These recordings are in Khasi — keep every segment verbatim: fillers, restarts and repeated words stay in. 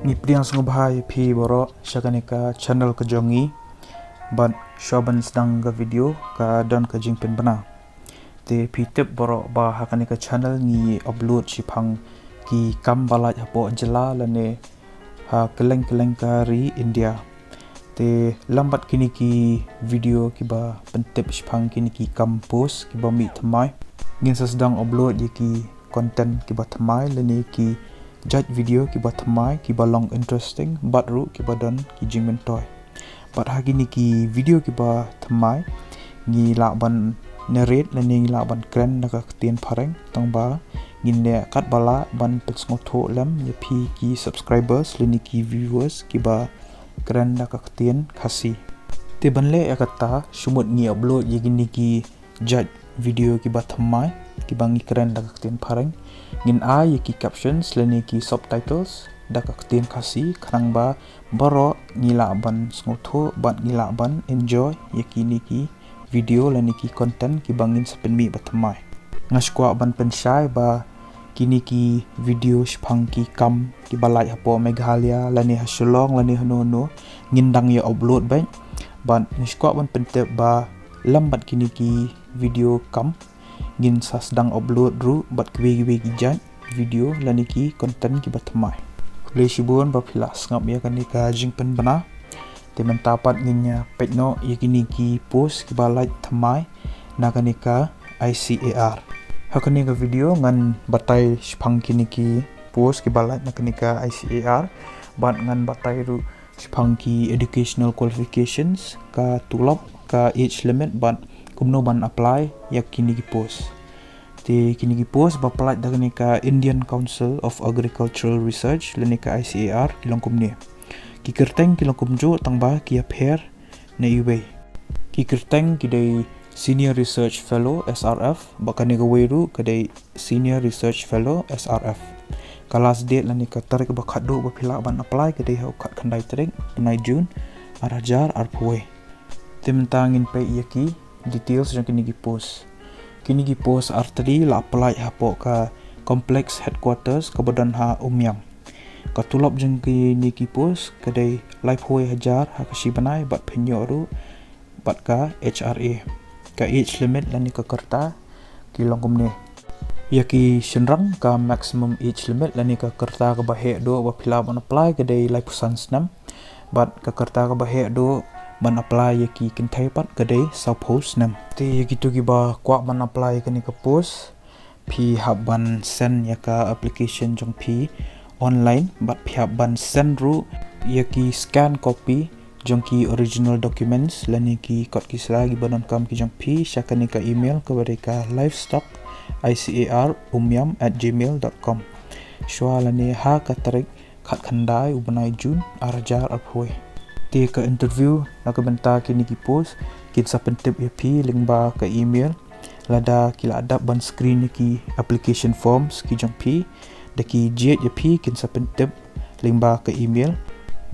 Ngi pdiang sngewbha ïa phi baroh sha kane ka channel ka jong ngi. Bad shuwa ban sdang ka video ka don ka jingpynbna. Te phi tip baroh ba ha kane ka channel ngi upload shiphang ki kam ba lait hapoh jylla lane ha kylleng kylleng ka ri India. Te lem bad kine ki video kiba pyntip shiphang kine ki kam post kiba mih thymmai, ngin sa sdang upload ïa ki content kiba thymmai lane ki jait video kiba thymmai kiba long interesting bad ruh kiba don ki jingmyntoi. Bad ha kine ki video kiba thymmai ngi lah ban narrate lane ngi lah ban kren da ka ktien phareng, tang ba ngin leh katba lah ban pynsngewthuh lem ïa phi ki subscribers lane ki viewers kiba kren da ka ktien Khasi. Te ban leh ïa kata, shu mut ngi upload ïa kine ki jait video kiba thymmai kiba ngi kren da ka ktien phareng, ngin ai ïa ki captions lane ki subtitles da ka ktien Khasi, khnang ba baroh ngi lah ban sngewthuh bad ngi lah ban enjoy ïa kine ki video lane ki content kiba ngin sa pynmih ba thymmai. Nga shu kwah ban pynshai ba kine ki video shiphang ki kam kiba lait hapoh Meghalaya lane ha Shillong lane hano hano ngin dang ïa upload beit. Bad nga shu kwah ban pyntip ba lem bad kine ki video kam ngin sa sdang upload ruh bad kiwei kiwei ki jait video lane ki content kiba thymmai. Khublei shibun ba phi la sngap ïa kane ka jingpynbna. Te mynta pat ngin ïa peit noh ïa kine ki post kiba lait thymmai na kane ka I C A R. Ha kane ka video ngan batai shiphang kine ki post kiba lait na kane ka I C A R bad ngan batai ruh shiphang ki educational qualifications, ka tulop, ka age limit bad kumno ban apply ïa kine ki post. Te kine ki post ba pynlait da kane ka Indian Council of Agricultural Research lane ka I C A R ki long kumne. Ki kyrteng ki long kumjuh tang ba ki ïapher na iwei. Ki kyrteng ki dei Senior Research Fellow, S R F, bad kane kawei ruh ka dei Senior Research Fellow, S R F. Ka last date lane ka tarik ba khatduh ba phi lah ban apply ka dei ha u khatkhyndai tarik bnai June ar hajar arphew wei. Te mynta ngin peit ïa ki details jong kine ki post. Kine ki post artylli la pynlait hapoh ka complex headquarters kaba don ha Umiam. Ka tulop jong kine ki post ka dei laiphew wei hajar ha ka shi bnai bad phin ïoh ruh bad ka H R A. Ka age limit lane ka rta ki long kumne. Ïa ki shynrang ka maximum age limit lane ka rta kaba heh duh ba phi lah ban apply ka dei laiphew san snem. Bad ka rta kaba heh duh ban apply ïa ki kynthei pat ka dei sawphew snem. Te ïa kito kiba kwah ban apply ïa kane ka post, phi hap ban send ïa ka application jong phi online bad phi hap ban send ruh ïa ki scan copy jong ki original documents lane ki kot ki sla kiba donkam ki jong phi sha kane ka email kaba dei ka livestock I C A R umiam at gmail dot com. Shuwa lane ha ka tarik khatkhyndai u bnai June ar hajar arphew wei. Te ka interview na ka bynta kine ki post kin sa pyntip ïa phi lyngba ka email. Lada ki la dep ban screen ïa ki application forms ki jong phi, da ki jied ïa phi kin sa pyntip lyngba ka email.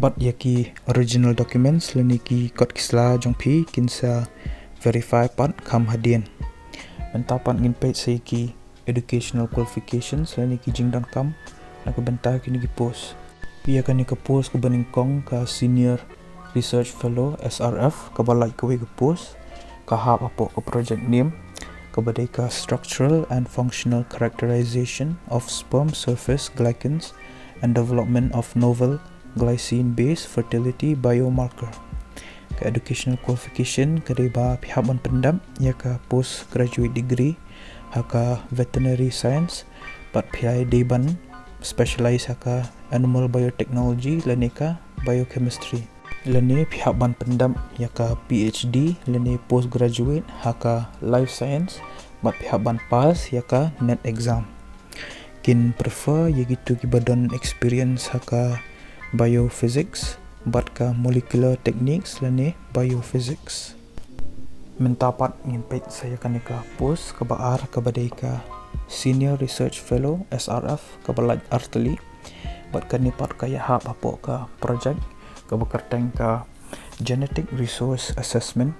Bad ïa ki original documents lane ki kot ki sla jong phi kin sa verify pat kham hadien. Mynta pat ngin peit sa ïa ki educational qualifications lane ki jingdonkam na ka bynta kine ki post. Ïa kane ka post kaba nyngkong ka Senior Research Fellow, S R F, kaba lait kawei ka post, ka hap hapoh ka project name kaba dei ka Structural and Functional Characterization of Sperm Surface Glycans and Development of Novel Glycine Based Fertility Biomarker. Ka educational qualification ka dei ba phi hap ban pyndep ïa ka postgraduate degree ha ka veterinary science bad phi dei ban specialize ha ka animal biotechnology lane ka biochemistry. Lane phi hap ban pyndep ïa ka P H D lane postgraduate ha ka life science bad phi hap ban pass ïa ka NET exam. Kin prefer ïa kito kiba don experience ha ka biophysics bad ka molecular techniques lane biophysics. Mynta pat ngin peit sa ïa kane ka post kaba ar kaba dei ka Senior Research Fellow, S R F, kaba lait artylli. Bad kane pat ka ïahap hapoh ka project kaba kyrteng ka Genetic Resource Assessment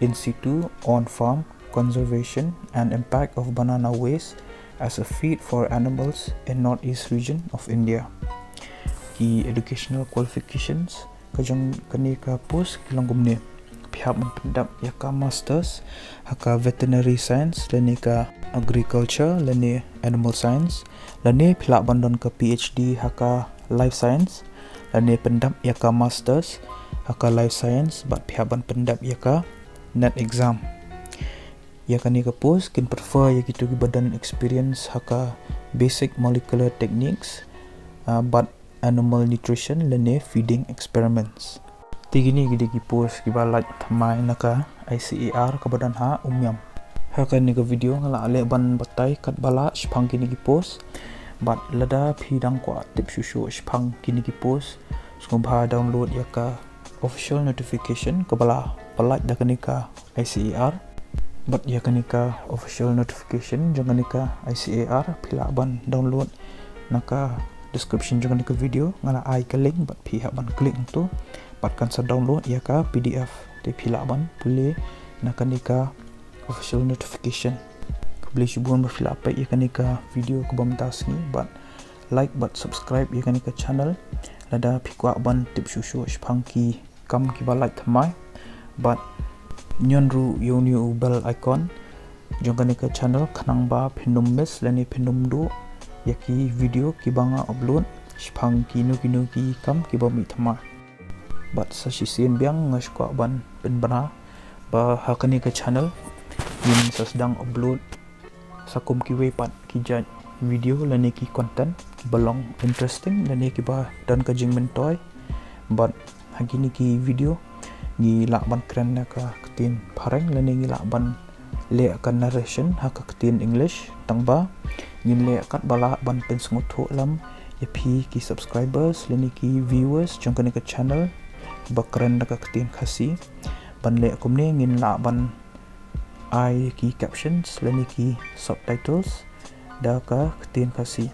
in Situ on Farm Conservation and Impact of Banana Waste as a Feed for Animals in Northeast Region of India. Ki educational qualifications ka jong kane ka post ki long kumne: phi hap ban pyndep ïa ka masters ha ka veterinary science lane ka agriculture lane animal science, lane phi lah ban don ka PhD ha ka life science, lane pyndep ïa ka masters ha ka life science bad phi hap ban pyndep ïa ka NET exam. Ïa kane ka post kin prefer ïa kito kiba don experience ha ka basic molecular techniques, ah, bad animal nutrition lane feeding experiments. Te kine ki dei ki post kiba lait thymmai na ka ICAR kaba don ha Umiam. Ha kane ka video nga la leh ban batai katba lah shaphang kine ki post. Bad lada phi dang kwah tip shuh shuh shaphang kine ki post, sngewbha download ïa ka official notification kaba la pyllait da kane ka ICAR. Bad ïa kane ka official notification jong kane ka ICAR phi lah ban download na ka description jong kane ka video. Nga la ai ka link bad phi hap ban click hangto bad kan sa download ïa ka PDF. Te phi lah ban pule na kane ka official notification. Khublei shibun ba phi la peit ïa kane ka video kaba mynta sngi bad like bad subscribe ïa kane ka channel lada phi kwah ban tip shuh shuh shaphang ki kam kiba lait thymmai. Bad ñion ruh ïa une u bell icon jong kane ka channel khnang ba phin ym miss lane phin ym duh ïa ki video kiba nga upload shaphang kino kino ki kam kiba mih thymmai. Bad sa shisien biang nga sngewkwah ban pynbna ba ha kane ka channel ngin sa sdang upload sa kum kiwei pat ki jait video lane ki content kiba long interesting lane kiba don ka jingmyntoi. Bad ha kine ki video ngi lah ban kren ïa ka ktien phareng lane ngi lah ban leh ka narration ha ka ktien English, tangba ngin leh katba lah ban pynsngewthuh lem ïa phi ki subscribers lane ki viewers jong kane ka channel ba kren da ka ktien Khasi. Ban leh kumne ngin lah ban ai ki captions lane ki subtitles da ka ktien Khasi.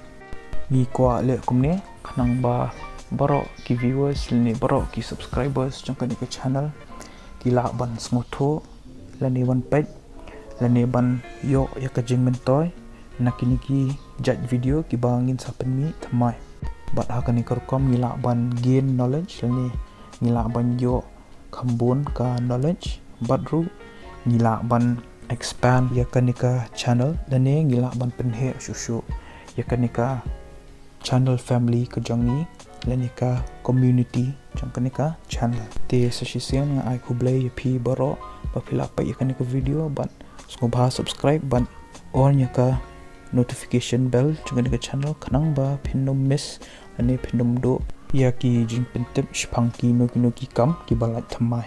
Ngi kwah leh kumne khnang ba baroh ki viewers lane baroh ki subscribers jong kane ka channel ki lah ban sngewthuh lane ban peit lane ban ïoh ïa ka jingmyntoi na kine ki jait video kiba ngin sa pynmih thymmai. Bad ha kane ka rukom ngi lah ban gain knowledge lane ngi lah ban ïoh kham bun ka knowledge bad ruh ngi lah ban expand ïa kane ka channel lane ngi lah ban pynheh shuh shuh ïa kane ka channel family ka jong ngi lane ka community jong kane ka channel. Te sa shisien nga ai khublei ïa phi baroh ba phi la peit ïa kane ka video bad sngewbha subscribe bad on ïa ka notification bell jong kane ka channel khnang ba phin ym miss lane phin ym duh ïa ki jingpyntip shaphang kino kino ki kam kiba lait thymmai.